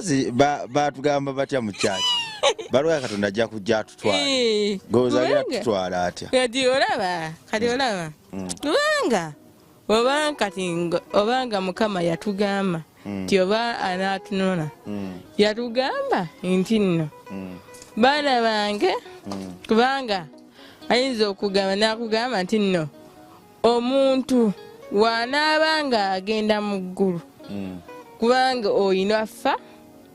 Mpazi batugamba batya mu kyaki? Balwaya Katonda ajja kujja atutwale. Eh, Gowooza agenda kubanga- tutwala atya? Kati olaba, kati olaba, kubanga oba kati obanga Mukama yatugamba nti oba anaatunona, yatugamba nti nno baana bange, kubanga ayinza okugamba n'akugamba nti nno omuntu wanaaba nga agenda mu ggulu, kubanga oyina ffa,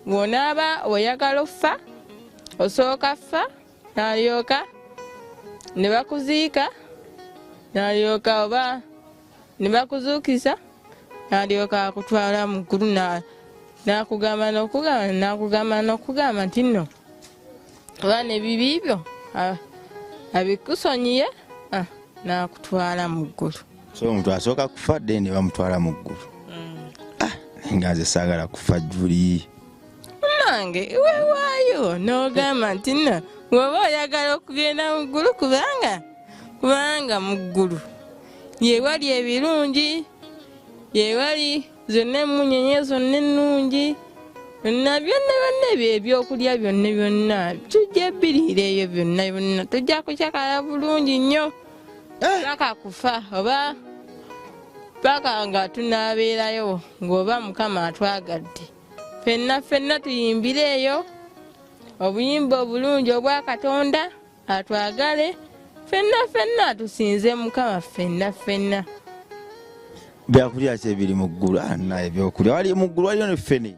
bw'onaaba oyagala offa, osooka ffa, n'alyoka ne bakuziika, n'alyoka oba ne bakuzuukiza, n'alyoka akutwala mu ggulu, n'akugamba n'okugamba n'akugamba n'okugamba nti nno oba n'ebibi byo abikusonyiye, n'akutwala mu ggulu. So omuntu asooka kufa, then ne bamutwala mu ggulu. Ah, nga nze saagala kufa, Juli. Nange weewaayo n'ogamba nti nno bw'oba oyagala okugenda mu ggulu, kubanga mu ggulu yewali ebirungi, yewali zonna emunyenye zonna ennungi, byonna byonna byonna, ebyo ebyokulya byonna byonna tujja ebiriira eyo byonna byonna, tujja kukyakala bulungi nnyo paka kufa oba paka nga tunaabeerayo, ng'oba Mukama atwagadde, ffenna ffenna tuyimbire eyo obuyimba obulungi obwa Katonda atwagale, ffenna ffenna tusinze Mukama ffenna ffenna. Byakulya ki ebiri mu ggulu? Ah, naye ebyokulya wali mu ggulu waliyo ne ffene.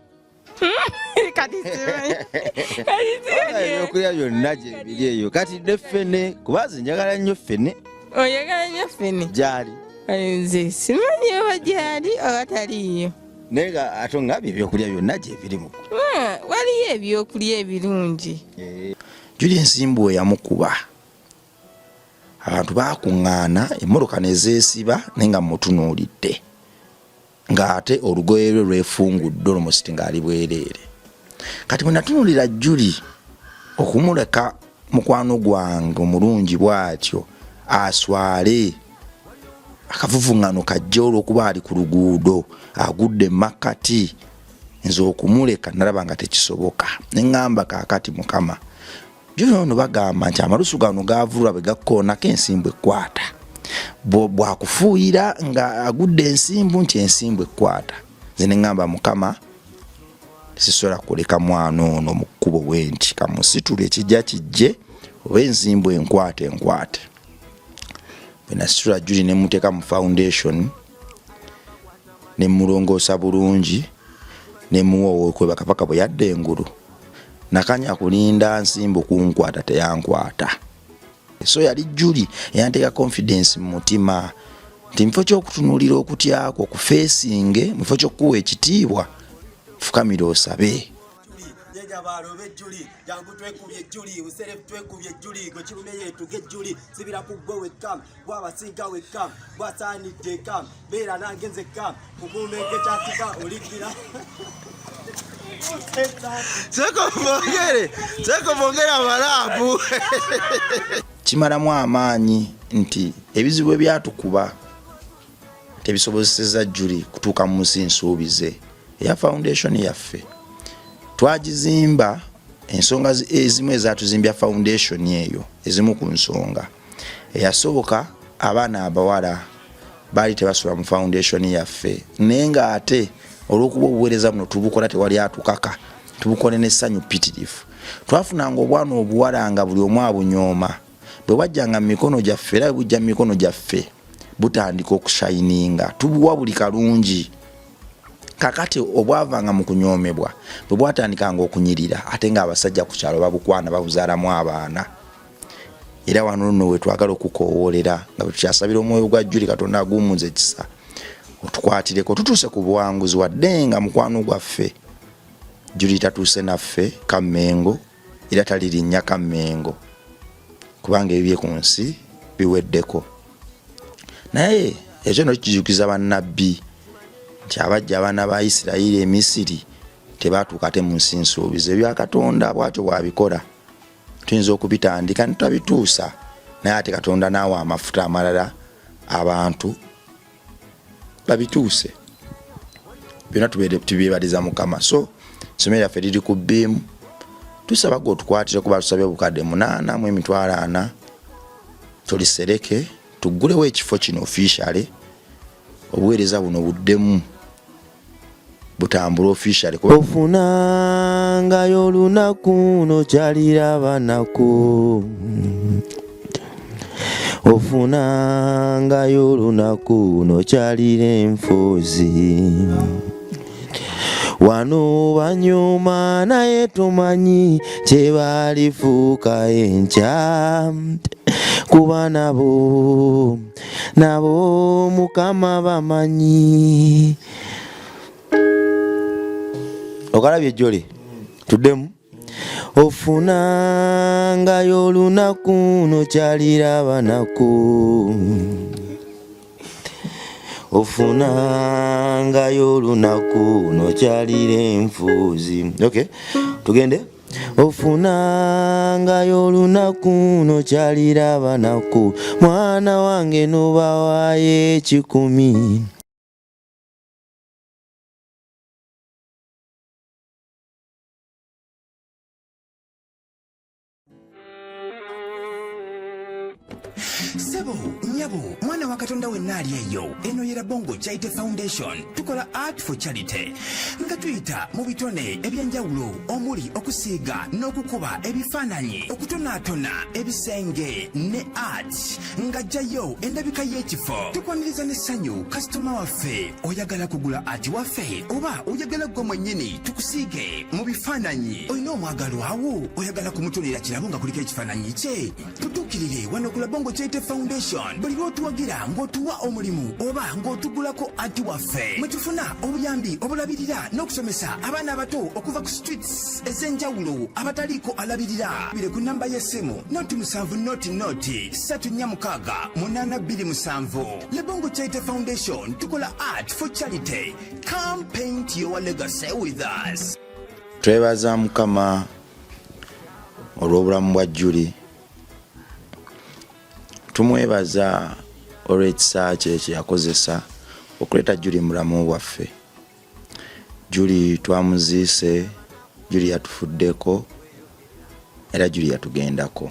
Kati simanyi. Kati simanyi. Ebyokulya byonna gye biri eyo, kati ne ffene, kuba nze njagala nnyo ffene. Oyagala nnyo ffene? Gyali? Nze simanyi oba gyali oba taliiyo. Naye nga ate ngabye ebyokulya byonna gye biri mu ggulu. Waliyo ebyokulya ebirungi. Juli ensimbu we yamukuba, abantu bakuŋŋaana, emmotoka ne zeesiba, naye nga mmutunuulidde ng'ate olugoye lwe lwefungudde almost ng'ali bwereere. Kati bwe natunuulira Juli, okumuleka mukwano gwange omulungi bw'atyo aswale, akavuvuŋŋano kajja olw'okuba ali ku luguudo agudde makkati, nze okumuleka nalaba nga tekisoboka. Ne ŋŋamba, kaakati Mukama, Juli ono bagamba nti amalusu gano gavulula bwe gakkoonako ensimbu ekkwata, bwakufuuyira nga agudde ensimbu nti ensimbu ekkwata. Nze ne ŋŋamba, Mukama, sisobola kuleka mwana ono mu kkubo bwe nti, kamusitule, ekijja kijje, oba ensimbu enkwate enkwate. Bwe nasitula Juli ne muteeka mu foundation, ne mulongoosa bulungi, ne muwa owokwebaka paka bwe yadda engulu. Nakanya kulinda nsimbu kunkwata, teyankwata. So yali Juli eyanteeka confidence mu mutima nti mufo ky'okutunuulira okutyakwo kufeesinge, mufo ky'okukuwa ekitiibwa, fukamira osabe. Nyejabaalo oba ejjuli, jangu twekubye ejjuli, buserefu twekubye ejjuli, gwe kirume yeetuga ejjuli, sibira ku ggwe wekka, gwabasinga wekka, gwasaanidde eka, beera nange nzekka, kukuumeka ekyasika oligira. Seko mwongere, seko mwongere amalaapu. Kimalamu amaanyi nti ebizibu ebyatukuba tebisobozesezza Juli kutuuka mu nsi nsuubize eya foundation yaffe. Twagizimba, ensonga ezimu ezatuzimbya foundation eyo, ezimu ku nsonga eyasooka, abaana abawala baali tebasula mu foundation yaffe, naye ng'ate olw'okuba obuweereza buno tubukola tewali atukaka, tubukole n'essanyu ppitirivu, twafunanga obwana obuwala nga buli omu abunyooma. Bwe bwajjanga mu mikono gyaffe, era bwe bujja mu mikono gyaffe, butandika okushayininga, tubuwa buli kalungi. Kakati obwavanga mu kunyoomebwa bwe bwatandikanga okunyirira, ate ng'abasajja ku kyalo babukwana, babuzaalamu abaana. Era wano nno we twagala okukowoolera nga bwe tukyasabira omwoyo gwa Juli, Katonda aguwummuze ekisa, otukwatireko tutuuse ku buwanguzi, wadde nga mukwano gwaffe Juli tatuuse naffe Kammengo, era talirinnya Kammengo kubanga ebibye ku nsi biweddeko. Naye ekyo no kijukiza bannabbi nti abajja abaana ba Isirayiri e Misiri tebatuuka ate mu nsi nsuubizo. Ebya Katonda bw'atyo bw'abikola, tuyinza okubitandika ne tutabituusa, naye ate Katonda n'awa amafuta amalala abantu babituuse byonna. Tubyebaliza Mukama. So Essomero lyaffe liri ku bbiimu. Tusaba gwe otukwatire kuba tusabye obukadde 840,000 tulisereke, tuggulewo ekifo kino officially, obuweereza buno buddemu butambule officially. Ofunangayo olunaku nokyalira banaku, ofunangayo olunaku nokyalira enfuuzi. Wano banyuma naye tomanyi kyebalifuuka enkya, kuba nabo nabo Mukama bamanyi. Okalabye ejjole tuddemu. Ofunangayo olunaku nokyalira banaku, ofunangayo olunaku nokyalira enfuuzi. Okay, tugende. Ofunangayo olunaku nokyalira banaku, mwana wange nobawayo 1,000. Sebo, nyabo, mwana wa Katonda wenna ali eyo, eno ye Rabongo Charity Foundation. Tukola art for charity nga tuyita mu bitone ebyenjawulo omuli okusiiga n'okukuba ebifaananyi, okutonaatona ebisenge ne art ng'ajjayo endabika y'ekifo. Tukwaniriza n'essanyu kasitoma waffe. Oyagala kugula art waffe oba oyagala ggwe mwennyini tukusiige mu bifaananyi? Olina omwagalwawo oyagala kumutonera kirabo nga kuliko ekifaananyi kye? Tutuukirire wano ku Labongo Charity Foundation. Buli lw'otuwagira ng'otuwa omulimu oba ng'otugulako ati waffe, mwe tufuna obuyambi obulabirira n'okusomesa abaana abato okuva ku streets ez'enjawulo abataliiko alabirira. Bire ku namba y'essimu 0 7 0 0 3 4 6 8 2 7. Labongo Charity Foundation, tukola art for charity. Come paint your legacy with us. Twebaza Mukama olw'obulamu bwa Juli. Tumwebaza olw'ekisa kye kye yakozesa okuleeta Juli mu bulamu bwaffe. Juli twamuziise, Juli yatufuddeko, era Juli yatugendako.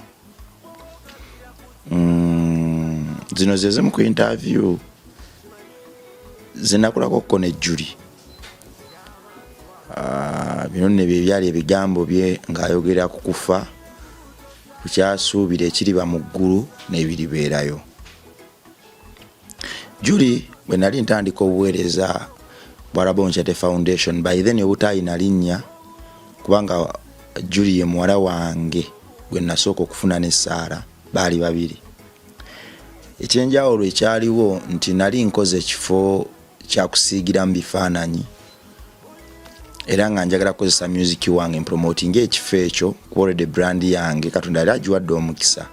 Zino ze zimu ku interview zenakolako ko ne Juli. Bino nno bye byali ebigambo bye ng'ayogera ku kufa, ku kyasuubira ekiriba mu ggulu n'ebiribeerayo. Juli bwe nali ntandika obuweereza bwa Rabongo Charity Foundation, by then obutaayina linnya, kubanga Juli ye muwala wange gwe nasooka okufuna ne Saara, baali babiri. Ekyenjawulo ekyaliwo nti nali nkoze ekifo kyakusiigiramu bifaananyi, era nga njagala kukozesa music wange mpromotinga ekifo ekyo, kuba already brand yange Katonda yali agiwadde omukisa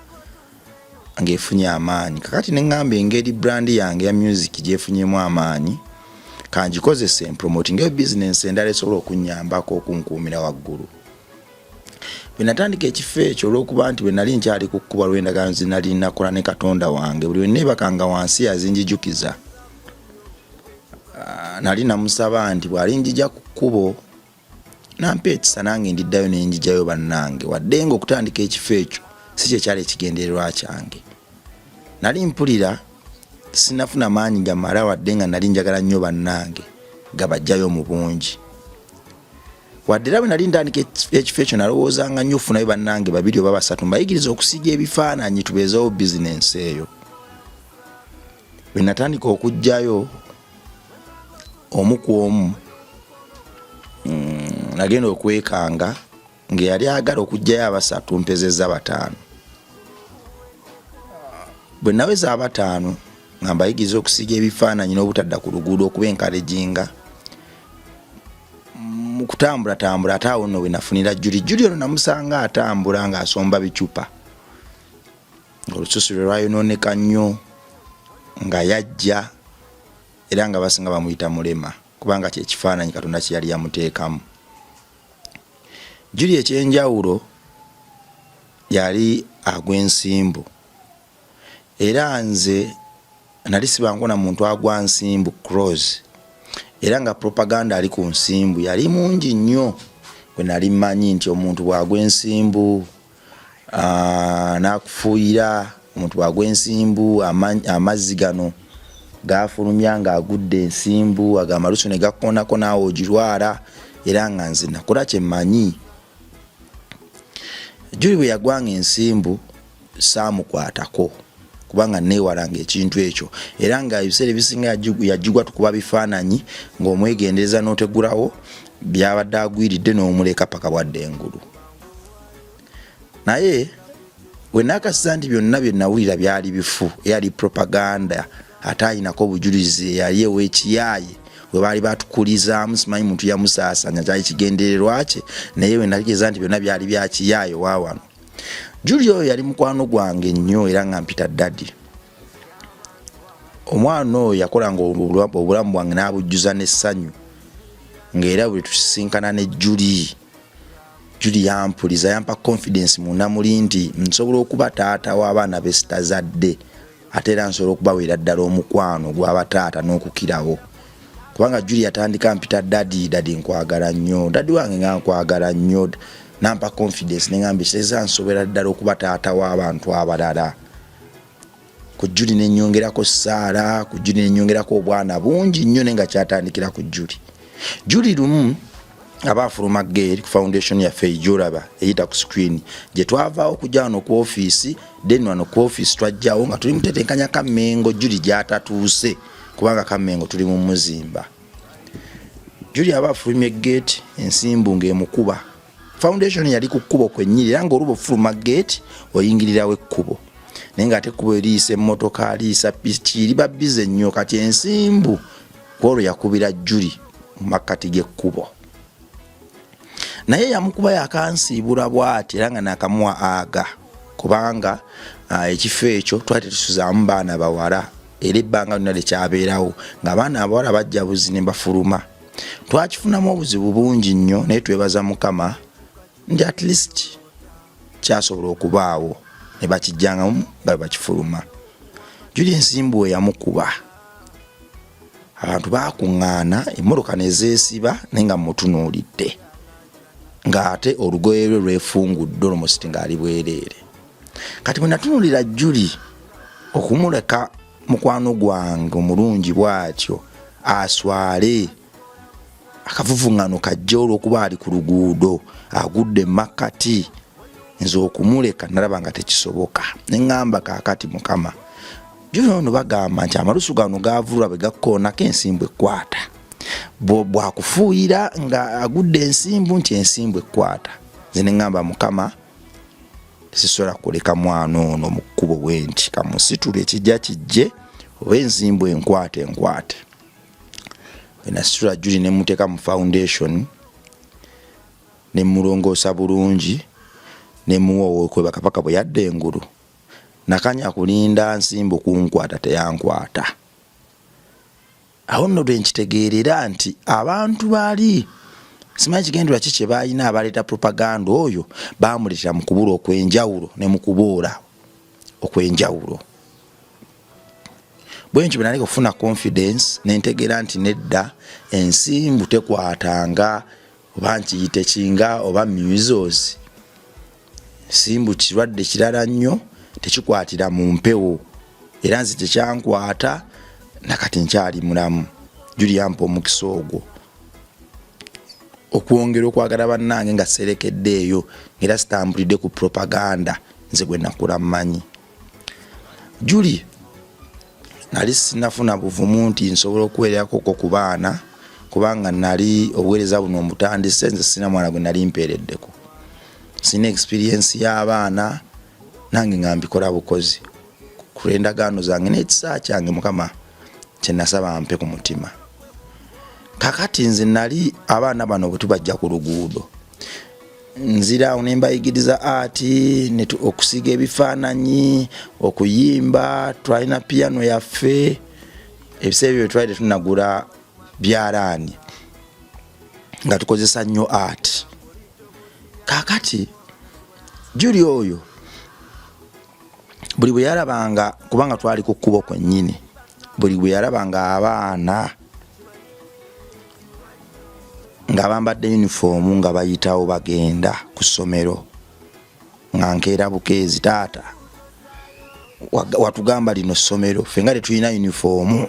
ng'efunye amaanyi. Kakati neŋŋamba engeri brand yange ya music gyefunyemu amaanyi, kangikozese mpromotinga bizinensi endala esobola okunnyambako okunkuumira waggulu. Bwe natandika ekifo ekyo, olw'okuba nti bwe nali nkyali ku kkuba lw'endagaano ze nali nakola ne Katonda wange, buli lwe neebakanga wansi azinjijukiza. Nali namusaba nti bw'alinjija ku kkubo nampa ekisa, nange ndiddayo nenjijayo bannange. Wadde nga okutandika ekifo ekyo si kyekyali ekigendererwa kyange, nali mpulira sinafuna maanyi gamala, wadde nga nali njagala nnyo bannange gabajjayo mu bungi. Wadde era bwe nali ntandika ekifo ekyo nalowoozanga nnyo okufunayo bannange babiri oba basatu mbayigiriza okusiiga ebifaananyi, tubeezeewo bizinensi eyo. Bwe natandika okuggyayo omu ku omu, nagenda okwekanga ng'eyali ayagala okuggyayo abasatu mpezezza bataano. Bwe naweza abataano nga mbayigiriza okusiiga ebifaananyi n'obutadda ku luguudo, okuba enkalejinga mu kutambulatambula. Ate awo nno we nafunira Juli. Juli ono namusanga atambula ng'asomba bicupa, olususu lwe lwayonooneka nnyo, nga yajja era nga basinga bamuyita mulema, kubanga kyekifaananyi Katonda kye yali yamuteekamu. Juli ekyenjawulo yali agwa ensimbu, era nze nali sibanko na muntu agwa nsimbu cross, era nga propaganda ali ku nsimbu yali mungi nnyo. Gwe nali mmanyi nti omuntu bw'agwa ensimbu n'akufuuyira, omuntu bw'agwa ensimbu amazzi gano gafulumya ng'agudde ensimbu, ago amalusu ne gakkoonako naawe ogirwala, era nga nze nakola kye mmanyi. Juli bwe yagwanga ensimbu saamukwatako kubanga neewalanga ekintu ekyo, era nga ebiseera ebisinga yagigwa tukuba bifaananyi ng'omwegendereza n'otegulawo byabadde agwiridde n'omuleka paka bwadde engulu. Naye bwe nakasiza nti byonna bye nawulira byali bifu, eyali propaganda ate alinako obujulizi eyali ew'ekiyaaye we baali batukulizaamu, simanyi muntu yamusaasanya kyali kigendererwa kye, naye we nategeeza nti byonna byali bya kiyaaye wa wano. Juli oyo yali mukwano gwange nnyo era nga mpita daddy. Omwana oyo yakolanga obulamu bwange n'abujjuza n'essanyu, ng'era buli tusisinkana ne Juli, Juli yampuliza, yampa confidence munda muli nti nsobola okuba taata w'abaana be sitazadde, ate era nsobola okubaweera ddala omukwano gw'abataata n'okukirawo. Kubanga Juli yatandika mpita daddy, daddy nkwagala nnyo, daddy wange nga nkwagala nnyo, nampa confidence ne ngamba ekitegeeza nsobola ddala okuba taata w'abantu abalala. Ku Juli ne nnyongerako Saara, ku Juli ne nnyongerako obwana bungi nnyo, naye nga kyatandikira ku Juli. Juli lumu aba afuluma gate ku foundation yaffe gy'olaba eyita ku screen gye twavaawo okujja wano ku ofiisi, then wano ku ofiisi twajjawo nga tuli mutetenkanya Kammengo Juli gy'atatuuse kubanga Kammengo tuli mu muzimba. Juli aba afulumye gate, ensimbu ng'emukuba. Foundation yali ku kkubo kwennyini, era ng'oluba ofuluma gate oyingirirawo ekkubo, naye ng'ate ekkubo eriyisa emmotoka, liyisa piki, liba bize nnyo. Kati ensimbu kwolwo yakubira Juli mu makkati g'ekkubo, naye yamukuba yakansiibula bw'ati, era nga nakamuwa aga, kubanga ekifo ekyo twali tetusuzaamu baana bawala, era ebbanga lyonna lyekyabeerawo ng'abaana abawala bajja buzi ne bafuluma. Twakifunamu obuzibu bungi nnyo, naye twebaza Mukama nti at least kyasobola okubaawo ne bakijjangamu nga bakifuluma. Juli ensimbu we yamukuba, abantu baakuŋŋaana, emmotoka ne zeesiba, naye nga mmutunuulidde ng'ate olugoye lwe lwefungudde almost ng'ali bwereere. Kati bwe natunuulira Juli, okumuleka mukwano gwange omulungi bw'atyo aswale akavuvuŋŋano kajja olw'okuba ali ku luguudo agudde makkati, nze okumuleka nalaba nga tekisoboka. Ne ŋŋamba kaakati Mukama, Juli ono bagamba nti amalusu gano gavulwa bwe gakkoonako ensimbu ekkwata, bwakufuuyira nga agudde ensimbu nti ensimbu ekkwata. Nze ne ŋŋamba Mukama, sisobola kuleka mwana ono mu kkubo bwe nti, kamusitule ekijja kijje oba ensimbu enkwate enkwate. Bwe nasitula Juli ne muteeka mu foundation ne mulongoosa bulungi ne muwa owekwebaka paka bwe yadda engulu. Nakanya kulinda nsimbu kunkwata, teyankwata. Awo nno lwe nkitegeerera nti abantu baali simanyi kigendererwa ki kye baalina, abaleeta propaganda oyo baamuleetera mu kubula okw'enjawulo ne mu kuboola okw'enjawulo. Bwe ntyo bwe naleka okufuna confidence ne ntegeera nti nedda, ensimbu tekwatanga oba nkiyite kinga oba measles. Nsimbu kirwadde kirala nnyo, tekikwatira mu mpewo, era nze tekyankwata nakati nkyali mulamu. Juli yampa omukisa ogwo okwongera okwagala bannange nga serekeddeeyo, era sitambulidde ku propaganda nze gwe nakula mmanyi. Juli nali sinafuna buvumu nti nsobola okuweererako ko ku baana, kubanga nali obuweereza buno mbutandise, nze sina mwana gwe nali mpeereddeko, sina experience y'abaana, nange nga mbikola bukozi ku lw'endagaano zange n'ekisa kyange Mukama kye nasaba mpe ku mutima. Kakati nze nali abaana bano bwe tubajja ku luguudo, nzira awo ne mbayigiriza art, okusiiga ebifaananyi, okuyimba. Twalina piyano yaffe ebiseera ebyo twali tetunagula byalaani, nga tukozesa nnyo art. Kakati Juli oyo buli bwe yalabanga, kubanga twali ku kkubo kwennyini, buli bwe yalabanga abaana Nga bambadde yunifoomu nga bayitawo bagenda ku ssomero, nga nkeera bukeezi, taata watugamba lino ssomero, ffe nga tetulina yunifoomu.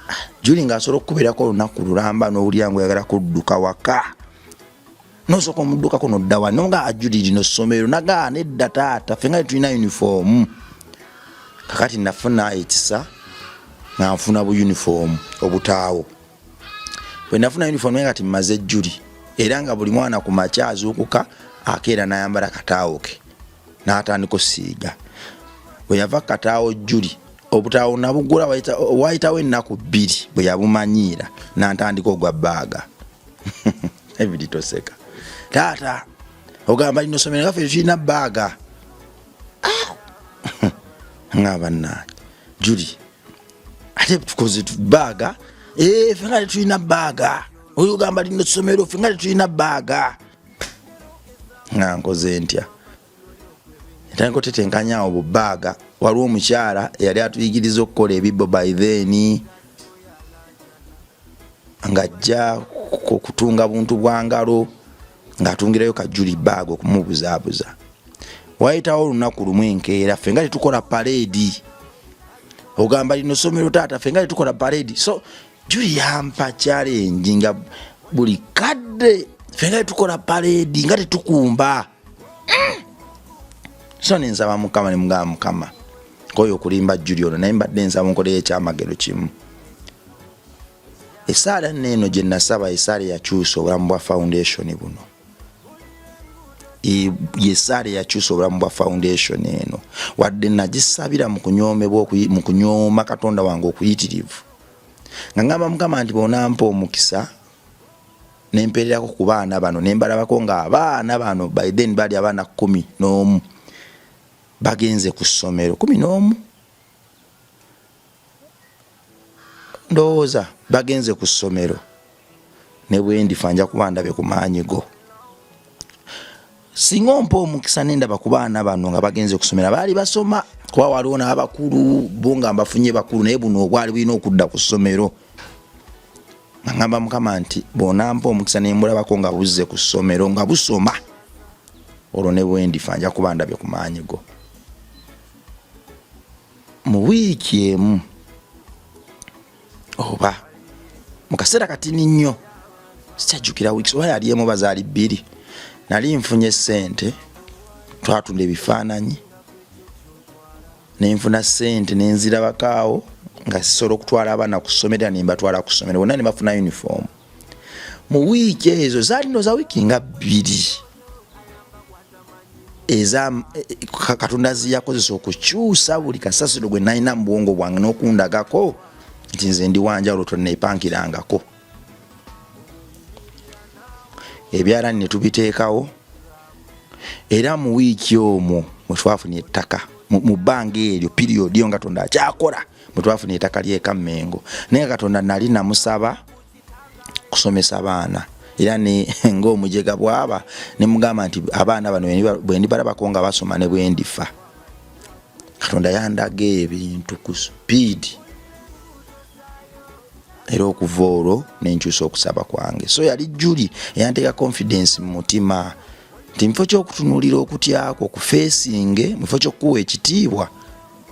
Ah, Juli ng'asobola okukubeerako olunaku lulamba n'owulira ngaoyagala kudduka waka, nosooka omuddukako nodda wa nonga ajuli lino ssomero, nagaa nedda taata, ffe nga tetulina yunifoomu. Kakati nafuna ekisa nga nfuna bu yunifoomu obutaawo. Bwe nafuna uniform naye kati mmaze ejjuli, era nga buli mwana ku makya azuukuka akeera n'ayambala kataawo ke n'atandika osiiga. Bwe yava kataawo jjuli obutaawo nabugula, wayitawo ennaku 2 bwe yabumanyiira n'antandika ogwa bbaaga. Ebiri toseka taata, ogamba lino somero nga ffe tulina bbaaga. Ah! Nga bannange juli ate tukoze baaga, eh, ffe nga tetulina baaga, oyo ogamba lino ssomero ffe nga tetulina baaga. Nga nkoze ntya? Ntandika otetenkanya awo bubaaga. Waliwo omukyala eyali atuyigiriza okukola ebibbo by then, ng'ajja okutunga buntu bwa ngalo, ng'atungirayo kajuli baaga okumubuzaabuza. Wayitawo olunaku lumu enkeera, ffe nga tetukola paleedi, ogamba lino ssomero taata, ffe nga tetukola paleedi. So juli yampa challenge nga buli kadde ffe nga tetukola paleedi, nga tetukumba. So nensaba Mukama, nemugamba, Mukama, koyo okulimba juli ono, naye mbadde nsaba nkoleyo ekyamagero kimu. Esaala nno eno gye nasaba, esaala eyakyusa obulamu bwa foundation buno, yesaala eyakyusa obulamu bwa foundation eno, wadde nagisabira mu kunyoomebwa, mu kunyooma Katonda wange okuyitirivu, nga ngamba Mukama nti bw'onampa omukisa nempeererako ku baana bano, nembalabako nga abaana bano, by then baali abaana 11 bagenze ku ssomero, 11 ndowooza bagenze ku ssomero, ne bwe ndifa nja kuba ndabe ku maanyi go. Singa ompa omukisa nendaba ku baana bano nga bagenze kusomera, baali basoma, kuba waliwo n'abakulu bo nga mbafunye bakulu, naye buno obwali bulina okudda ku ssomero, nga ngamba Mukama nti bw'onampa omukisa nembulabako nga buzze ku ssomero nga busoma, olwo ne bwendifa nja kuba ndabye ku maanyi go. Mu wiiki emu oba mu kaseera katini nnyo, sikyajjukira wiiki oba yali emu bazaali 2, nali nfunye ssente, twatunda ebifaananyi nenfuna ssente, nenzirabakaawo nga sisobola okutwala abaana ku ssomero, era nembatwala ku ssomero bonna ne bafuna uniform. Mu wiiki ezo zaali noza wiiki nga 2 eza Katonda ziyakozesa okukyusa buli kasasiro gwe nalina mu bwongo bwange n'okundagako nti nze ndi wanjawulo, tonneepankirangako. Ebyalaani ne tubiteekawo, era mu wiiki omwo mwe twafuna ettaka, mu bbanga eryo, piriyodi eyo nga Katonda akyakola, mwe twafuna ettaka ly'e Kammengo. Naye nga Katonda nali namusaba kusomesa baana, era ne ng'omujega bw'aba ne mugamba nti abaana bano bwe ndibalabako nga basoma ne bwe ndifa. Katonda yandaga ebintu ku sipiidi, era okuva olwo nenkyusa okusaba kwange. So yali juli eyanteeka confidence mu mutima nti mufo ky'okutunuulira okutyako okufeesinge, mufo ky'okukuwa ekitiibwa,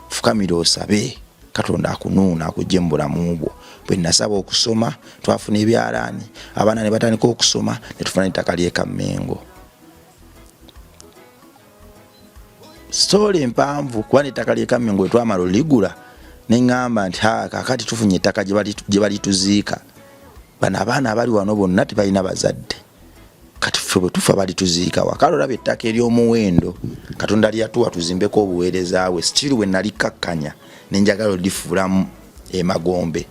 fukamira osabe Katonda akunuuna akujje mu bulamu bwo. Bwe nasaba okusoma, twafuna ebyalaani, abaana ne batandika okusoma, ne tufuna ettaka ly'e Kammengo. Sitoole empanvu, kuba n'ettaka ly'e Kammengo bwe twamala oligula, ne ŋŋamba nti ha, kaakati tufunye ettaka gye balituziika. Bano abaana abali wano bonna tebalina bazadde, kati ffe bwe tufa balituziika wa? Kale olaba ettaka ery'omuwendo Katonda lyatuwa tuzimbeko obuweereza bwe, sikiri bwe nali kakkanya ne njagala olifuulamu emagombe,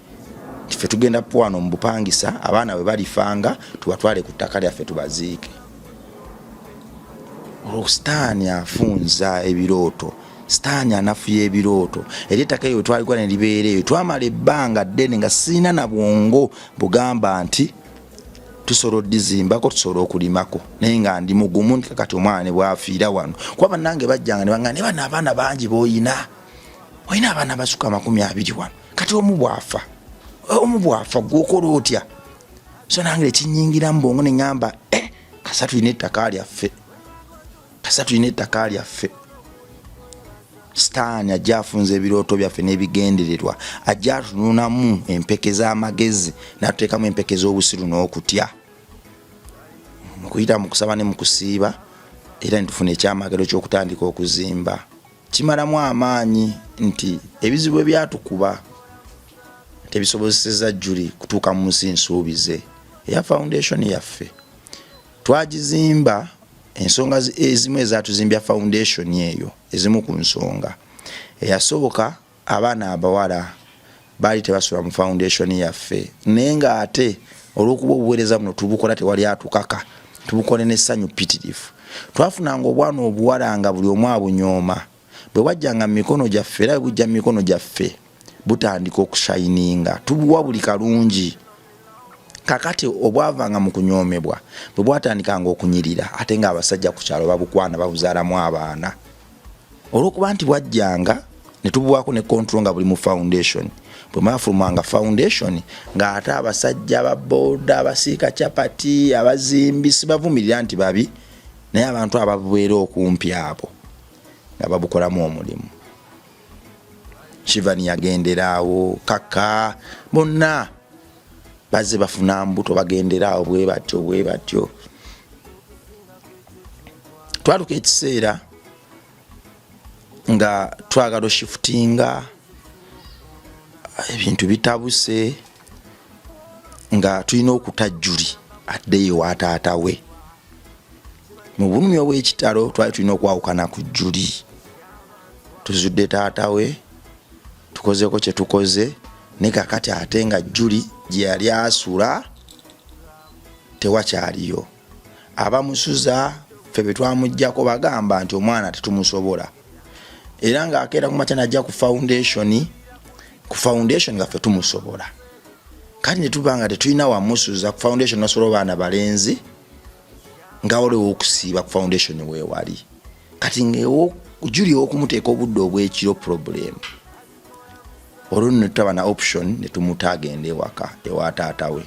nti ffe tugenda wano mu bupangisa, abaana bwe balifanga tubatwale ku ttaka lyaffe tubaziike. Olwo sitaani afunza ebirooto, sitaani anafuya ebirooto. Era ettaka eyo twaligwa ne libeera eyo, twamala ebbanga ddene nga sirina na bwongo bugamba nti tusobola odizimbako, tusobola okulimako, naye nga ndi mugumu nti kati omwana ne bwafiira wano, kuba bannange bajjanga ne bangamba ne bano abaana bangi b'oyina, olina abaana basuka 20 wano, kati omu bwafa, omu bwafa gwokola otya? So nange nekinyingira mu bwongo neŋamba, eh, kasa tulina ettaka lyaffe, kasa tulina ettaka lyaffe. Sitaani ajja afunza ebirooto byaffe n'ebigendererwa, ajja atununamu empeke z'amagezi n'atuteekamu empeke z'obusiru n'okutya. Mukuyita mu kusaba ne mu kusiiba, era netufuna ekyamagero ky'okutandika okuzimba. Kimalamu amaanyi nti ebizibu ebyatukuba tebisobozeseza Juli kutuuka mu nsi nsuubize eya foundation yaffe. Twagizimba, ensonga ezimu ezatuzimbya foundation eyo, ezimu ku nsonga, eyasooka, abaana abawala baali tebasula mu foundation yaffe, naye nga ate olwokuba obuweereza buno tubukola tewali atukaka, tubukole n'essanyu ppitirivu, twafunanga obwana obuwala nga buli omu abunyooma. Bwe bwajjanga mu mikono gyaffe, era bwe bujja mu mikono gyaffe, butandika okushayininga, tubuwa buli kalungi. Kakati obwavanga mu kunyoomebwa bwe bwatandikanga okunyirira, ate ng'abasajja ku kyalo babukwana, babuzaalamu abaana. Olwokuba nti bwajjanga ne tubuwaako ne control nga buli mu foundation, bwe mwafulumanga foundation, ng'ate abasajja ba boda, abasiika capati, abazimbi, sibavumirira nti babi, naye abantu ababubeera okumpi abo nga babukolamu omulimu. Shivani yagenderaawo, kaka bonna bazze bafuna mbuto, bagenderaawo bwe batyo bwe batyo. Twatuka ekiseera nga twagala oshifutinga, ebintu bitabuse, nga tulina okuta Juli addeyo ewa taata we. Mu bulumi obw'ekitalo twali tulina okwawukana ku Juli. Tuzudde taata we, tukozeeko kye tukoze, ne kakati ate nga Juli gye yali asula tewakyaliyo abamusuza. Ffe be twamugjako bagamba nti omwana tetumusobola, era ng'akeera ku makya najja ku foundation, ku foundation nga ffe tumusobola. Kati ne tuba nga tetulina wamusuza ku foundation, nasobola abaana balenzi nga waliwo okusiiba ku foundation weewali. Kati nga Juli owokumuteeka obudde obwekiro problem. Olwo nno netutaba na option, netumuta agenda ewaka ewa taata we.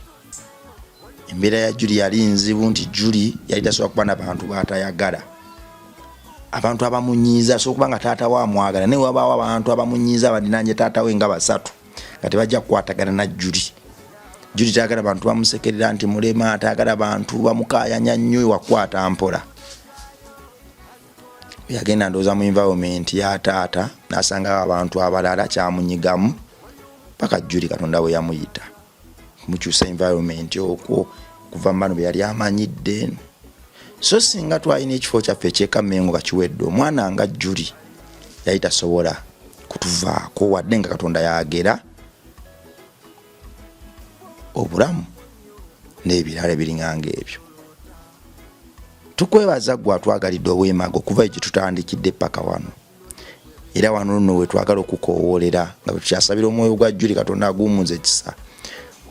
Embeera ya Juli yali nzibu, nti Juli yali tasobola kuba nabantu batayagala, abantu abamunyiiza. Asobola okuba nga taata we amwagala, naye wabaawo abantu abamunyiiza abadinanye taata we nga basatu nga tebajja kukwatagana na Juli. Juli tayagala bantu bamusekerera nti mulema, tayagala bantu bamukayanya nnyo, wakwata mpola. Yagenda ndowooza mu environment ya taata nasangawo abantu abalala, kyamunyigamu paka Juli Katonda bwe yamuyita kumukyusa environment okwo kuva mu bano be yali amanyidde. So singa twalina ekifo kyaffe ekyekamengo nga kiwedde, omwana nga Juli yali tasobola kutuvaako, wadde nga Katonda yagera obulamu n'ebirala ebiringanga ebyo. Tukwebaza gwe atwagalidde obwemaga okuva gye tutandikidde paka wano, era wano nno wetwagala okukowoolera nga bwetukyasabira omwoyo gwa Juli Katonda aguwumuza ekisa,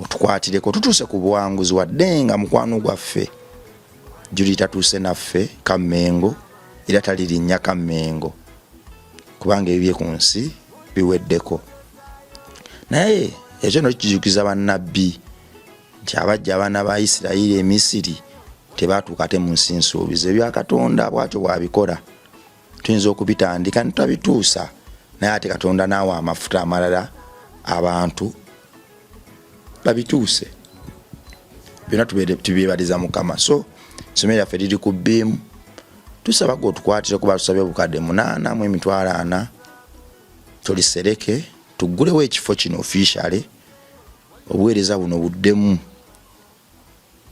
otukwatireko tutuuse ku buwanguzi, wadde nga mukwano gwaffe Juli tatuuse naffe Kammengo, era talirinnya Kammengo kubanga ebibye ku nsi biweddeko. Naye ekyo no kijukiza bannabbi nti abajja abaana ba Isirayiri e Misiri tebatuuka ate mu nsi nsuubizo. Ebya Katonda bwatyo bwabikola, tuyinza okubitandika netutabituusa, naye ate Katonda naawa amafuta amalala abantu babituuse. Byonna tubyebaliza Mukama. So essomero lyaffe liri ku bbiimu, tusaba gwe otukwatire kuba tusabye obukadde 8 mu 400,000 tulisereke, tuggulewo ekifo kino officially, obuweereza buno buddemu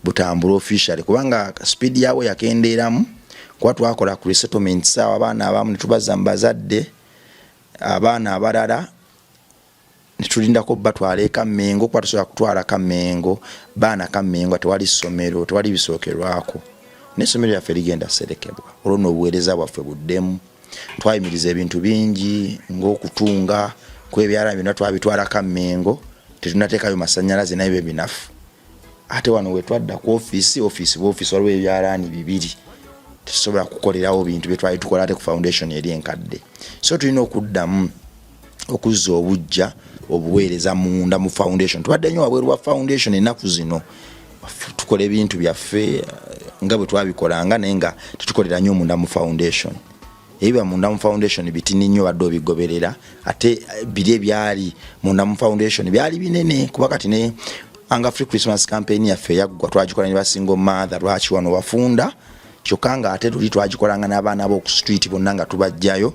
butambule officially, kubanga speed yaabwe yakendeeramu kuba twakola ku resettlements awo, abaana abamu netubaza mu bazadde, abaana abalala netulindako batwala ekammengo, kuba tusobola kutwala Kammengo baana. Kammengo tewali ssomero, tewali bisookerwako, n'essomero lyaffe ligenda serekebwa. Olwo n'obuweereza bwaffe buddemu. Twayimiriza ebintu bingi ng'okutunga kwebyala, byonna twabitwala Kammengo, tetunateekayo masanyalaze, naye bye binafu. Ate wano wetwadda ku ofiisi, ofiisi bwofiisi, waliwo ebyalaani bibiri, tetusobola kukolerawo bintu byetwali tukola ate ku foundation eri enkadde. So tulina okuddamu okuzza obujja obuweereza munda mu foundation. Tubadde nnyo wabweru wa foundation ennaku zino. Tukola ebintu byaffe nga bwe twabikolanga, naye nga tetukolera nnyo munda mu foundation. Ebiba munda mu foundation bitini nnyo, badde obigoberera. Ate biri ebyali munda mu foundation byali binene, kuba kati ne Hunger Free Christmas campaign yaffe eyaggwa twagikola ne ba single mother. Lwaki wano wafunda kyokka nga ate tuli twagikolanga n'abaana b'oku street bonna nga tubajjayo?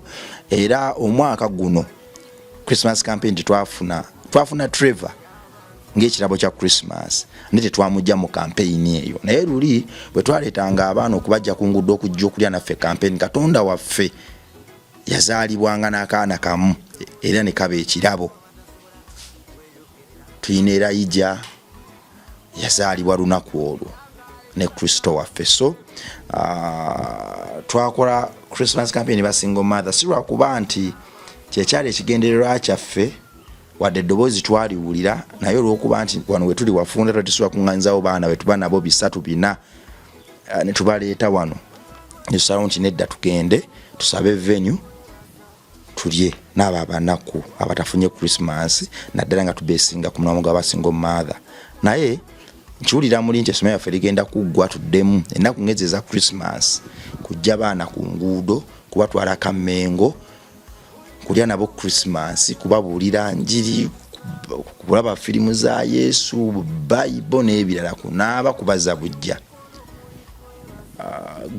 Era omwaka guno Christmas campaign tetwafuna, twafuna Trevor ng'ekirabo kya Christmas, naye tetwamujja mu campaign eyo. Naye luli bwe twaleetanga abaana okubajja ku nguudo okujja okulya naffe campaign, Katonda waffe yazaalibwanga n'akaana kamu era ne kaba ekirabo. Tulina Erayija yazaalibwa lunaku olwo ne Kristo waffe. So twakola Christmas campaign ba single mother si lwakuba nti kyekyali ekigendererwa kyaffe, wadde eddoboozi twaliwulira, naye olwokuba nti wano wetuli wafunda, twetusobola kuŋŋanyizawo baana betuba nabo bisatu bina ne tubaleeta wano, netusalawo nti nedda, tugende tusabe venue tulye n'abo abanaku abatafunye Christmas, naddala nga tubesinga ku mulamwa gw'aba single mother. Naye nkiwulira muli nti essomero lyaffe ligenda kuggwa, tuddemu ennaku ngezi eza Christmas kujja baana ku nguudo, kubatwala Kammengo kulya nabo Christmas, kubabuulira njiri, kulaba firimu za Yesu, Bayibo n'ebirala, kunaaba, kubaza bujja.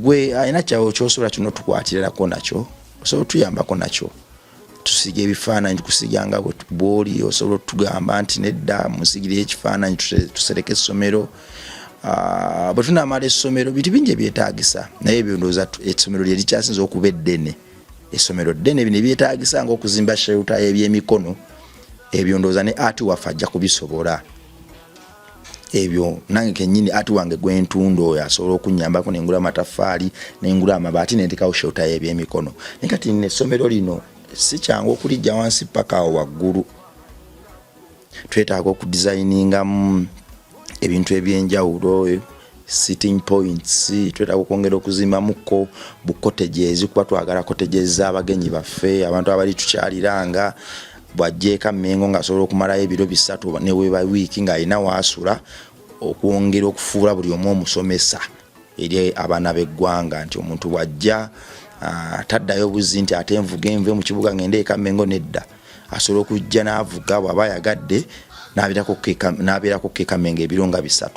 Gwe alina kyawo kyosobola kino tukwatirako nakyo, osobola otuyambako nakyo, tusiga ebifaananyi, tukusiga nga bwoli. Osobola otugamba nti nedda, musigire ekifaananyi tusereke essomero. Bwe tunamala essomero, bintu bingi ebyetagisa, naye ebyo ndowooza essomero lye likyasinza okuba eddene. Essomero ddene, bino ebyetagisa nga okuzimba shelter y'ebyemikono, ebyo ndowooza ne art waffe ajja kubisobola ebyo. Nange kenyini art wange gwentunda oyo asobola okunyambako nengula amatafaali, nengula amabaati, nentekawo shelter y'ebyemikono. Naye kati nno essomero lino si kyangu okulijja wansi paka awo waggulu. Twetaaga okudesigningamu ebintu ebyenjawulo, sitting points, twetaaga okwongera okuzimbamuko bu cottages, kuba twagala cottages z'abagenyi baffe, abantu abali tukyaliranga. Bw'ajja Mengo ng'asobola okumalayo ebiro 3 neweba wiiki ng'alina waasula, okwongera okufuula buli omu omusomesa eri abaana b'eggwanga, nti omuntu bw'ajja taddayo buzi nti ate nvuga enve mu kibuga ngende eka Mengo. Nedda, asobola okujja n'avuga bw'aba ayagadde n'abeerako kekamengo ebiro nga 3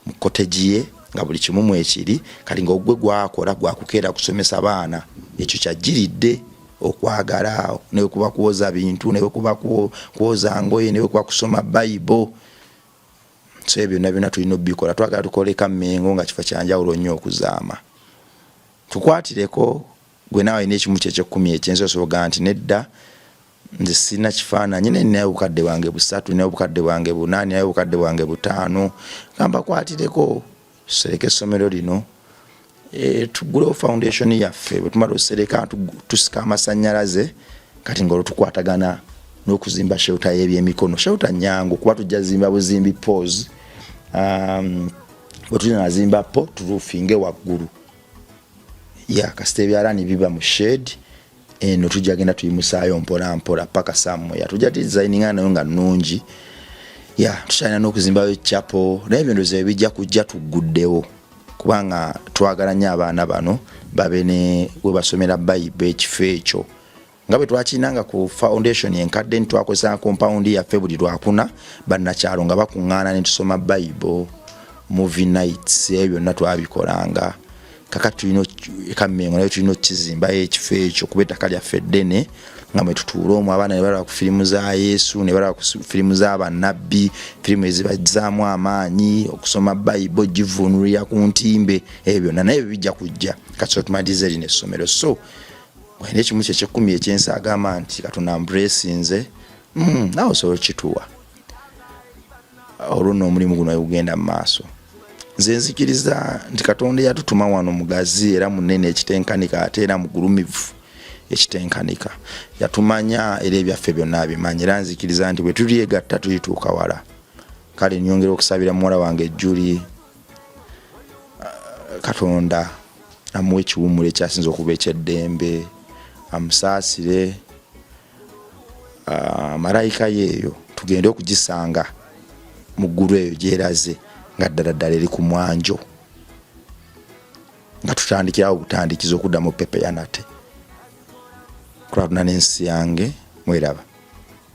mu cottage ye nga buli kimu mwekiri. Kati nga ogwe gwakola gwakukeera kusomesa baana, ekyo kyajjiridde okwagala, newe kuba kwoza bintu, newe kuba kwoza ngoye, newe kuba kusoma Bayibo. So ebyo byonna byonna tulina obikola. Twagala tukoleka Mengo nga kifo kyanjawulo nnyo okuzaama. Tukwatireko gwe naawe alina ekimu kyekyekumi ekyensi, osobola nti nedda, nze sirina kifaananyi, naye ninayo obukadde bwange 3, ninayo obukadde bwange 4, ninayo obukadde bwange 5, gamba kwatireko tusereke essomero lino, tugulewo foundation yaffe. Bwe tumala osereka, tusika amasanyalaze, kati nga olwo tukwatagana n'okuzimba shelter y'ebyemikono. Shelter nyangu kuba tujja zimba buzimbi poles, bwe tulinazimba po turufinge waggulu ya kasita ebyalaani biba mu shed eno, tujja genda tuyimusaayo mpola mpola paka somewhere tujja designinga nayo nga nnungi. Ya tukyalina n'okuzimbayo chapel, naye ebyo ndowooza ebijja kujja tugguddewo, kubanga twagala nnyo abaana bano babe ne we basomera Bayibo. Ekifo ekyo nga bwe twakirinanga ku foundation enkadde, nti twakozesa compound yaffe buli Lwakuna, bannakyalo nga bakuŋŋaana ne tusoma Bayibo, movie nights, ebyo byonna twabikolanga. Kakati tulina Kammengo nayo tulina okukizimbayo ekifo ekyo, kuba ettaka lyaffe ddene, nga mwe tutuula omwo abaana ne balaba ku firimu za Yesu, ne balaba ku firimu z'abannabbi, firimu ezibazaamu amaanyi, okusoma Bayibo, givuunulira ku ntimbe, ebyo byonna. Naye ebyo bijja kujja kati so tumalirize lino essomero. So olina ekimu kyekyekumi ekyensi agamba nti Katonda mburesinze, naawe osobola okituwa, olwo nno omulimu guno gugenda mu maaso. Nze nzikiriza nti Katonda eyatutuma wano mugazi era munene ekitenkanika, ate era mugulumivu ekitenkanika. Yatumanya era ebyaffe byonna abimanya, era nzikiriza nti bwe tulyegatta tulituuka wala. Kale nyongera okusabira muwala wange Juli, Katonda amuwa ekiwummulo ekyasinza okuba ekyeddembe, amusaasire, malayika yeeyo tugende okugisanga mu ggulu eyo gyeraze. Nga ddala ddala eri ku mwanjo, nga tutandikirawo butandikiza okuddamu pepeya nate kulabuna n'ensi yange mweraba.